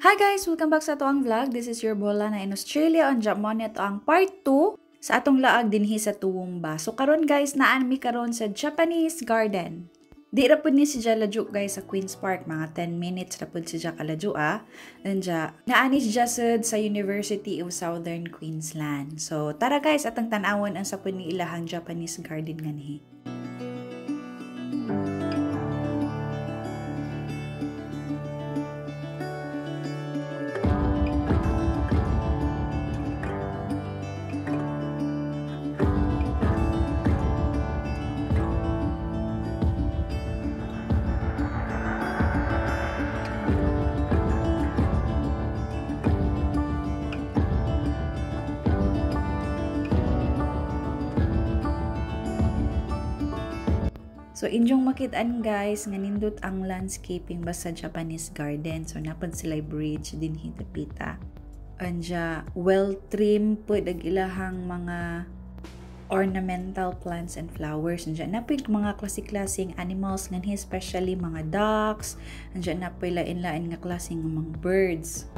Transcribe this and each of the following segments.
Hi guys! Welcome back sa atoang vlog. This is your Bola na in Australia. On mao ni ato ang part 2 sa atong laag dinhi sa Toowoomba. So karon guys, naa mi karon sa Japanese Garden. Di ra pud ni siya ladyo guys sa Queen's Park, mga 10 minutes ra pud siya kaladyo ah. Anja, naa ni siya sad sa University of Southern Queensland. So tara guys, atong tan-awon ang sa pud ni ilahang Japanese Garden nganhi. So inyong makitaan guys nga nindot ang landscaping ba sa Japanese Garden. So napod sila bridge din hitapita. Anja well trim pud ang ilahang mga ornamental plants and flowers. Anja napoy mga klase-klaseng animals nganhi, especially mga ducks. Anja napoy lain-lain nga klaseng mga birds.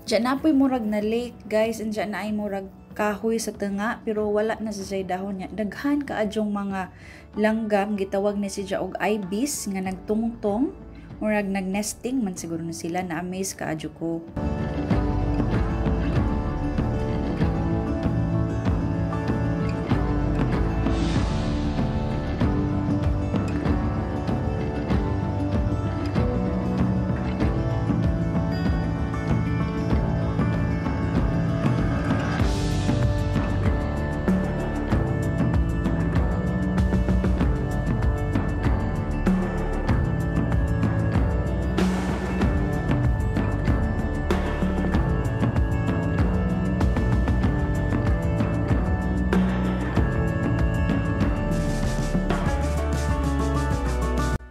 Diyan na po'y murag na lake guys, and diyan na ay murag kahoy sa tunga pero wala na sa dahon niya. Daghan kaadyong mga langgam, gitawag ni siya og ibis nga nagtungtong, murag nagnesting man siguro na sila, na amaze kaadyo ko.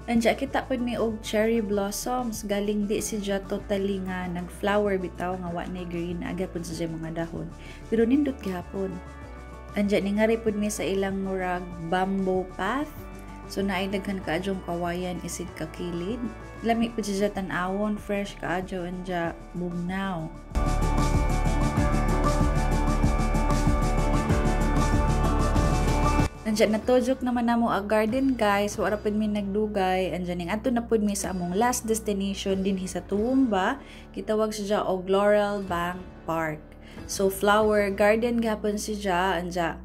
Anja kita pud mi og cherry blossoms, galing di siya totally nga nagflower bitaw nga wa na green aga pud siya mga dahon pero nindot gihapon. Anja ningari pud mi sa ilang murag bamboo path, so naay daghan kaadyong kawayan isig kakilid. Lami pud siya tan-awon, fresh kaadyo anja bugnaw. Andiyan natujok naman namo ang garden guys, wala pud mi nagdugay. Andiyan ning adto na pud mi sa among last destination dinhi sa Toowoomba, gitawag siya og Laurel Bank Park. So flower garden gihapon siya. Anja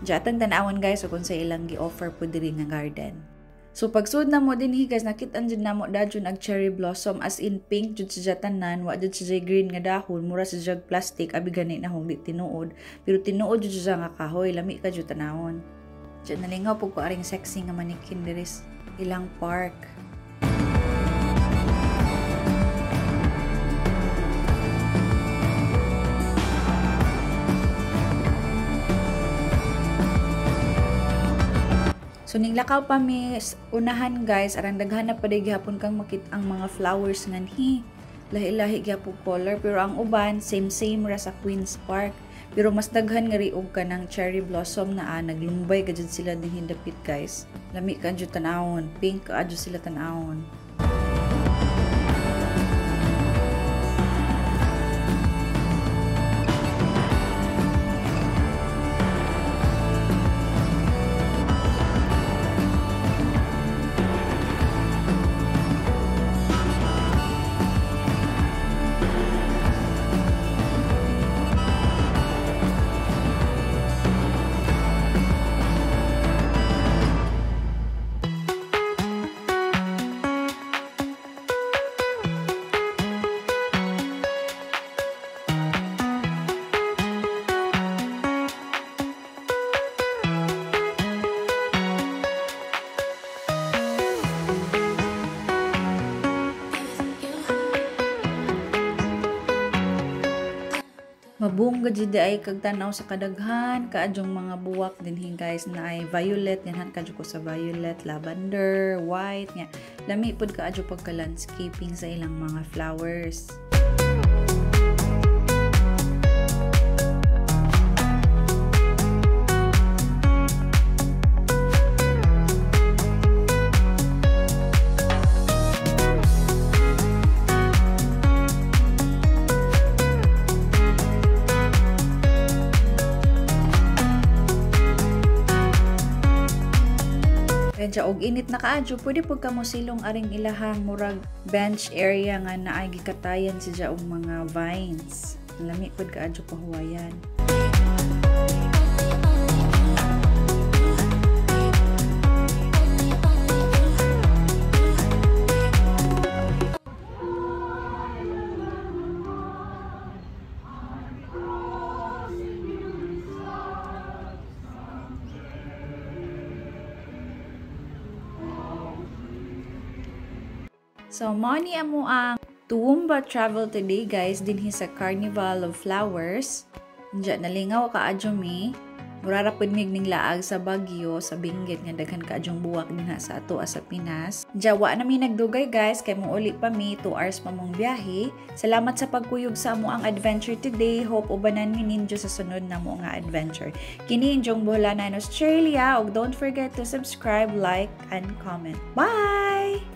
atong tan-awon guys kung sa ilang gi-offer pud diri nga garden. So pagsud na mo dinhi guys, nakit-an jud namo dajon ang cherry blossom, as in pink jud siya tanan, wa jud siya green nga dahon, mura siya plastic abi gani na hong di tinuod, pero tinuod jud siya nga kahoy, lami ka jud tanawon. Diyan nalingaw po ko aring sexy nga manikin diri ilang park. So ninglakaw pa mi unahan guys, arang daghan na paday gihapon kang makita ang mga flowers nganhi. Lahi-lahi gihapon color pero ang uban same same ra sa Queen's Park. Pero mas daghan nga riog ka ng cherry blossom na naglumbay ka jud sila din hindapit guys. Lami ka jud tan-awon, pink ka jud sila tan-awon. Mabungga jud ay kag tan-aw sa kadaghan kaadyong mga buwak dinhi, guys, na ay violet. Ganhan kadyo ko sa violet, lavender, white nga. Lami pud kaadyo pagka landscaping sa ilang mga flowers. Kaya og init na kaadyo, pwede pud ka mosilong aring ilahang murag bench area nga naay gikatayan siya og mga vines. Lami pud kaadyo pahuwayan. So, mao ni amo ang Toowoomba travel today, guys, dinhi sa Carnival of Flowers. Diya nalingaw kaadyo mi. Mura ra pud mig ning laag sa Baguio, sa Benguet nga daghan kaadyong buwak dinha sa ato sa Pinas. Diya wa na mi nagdugay, guys, kay mouli pa mi, 2 hours pa mong biyahe. Salamat sa pagkuyog sa amo ang adventure today. Hope ubanan mi ninyo sa sunod na mo nga adventure. Kini inyong Boholana in Australia, ug don't forget to subscribe, like, and comment. Bye!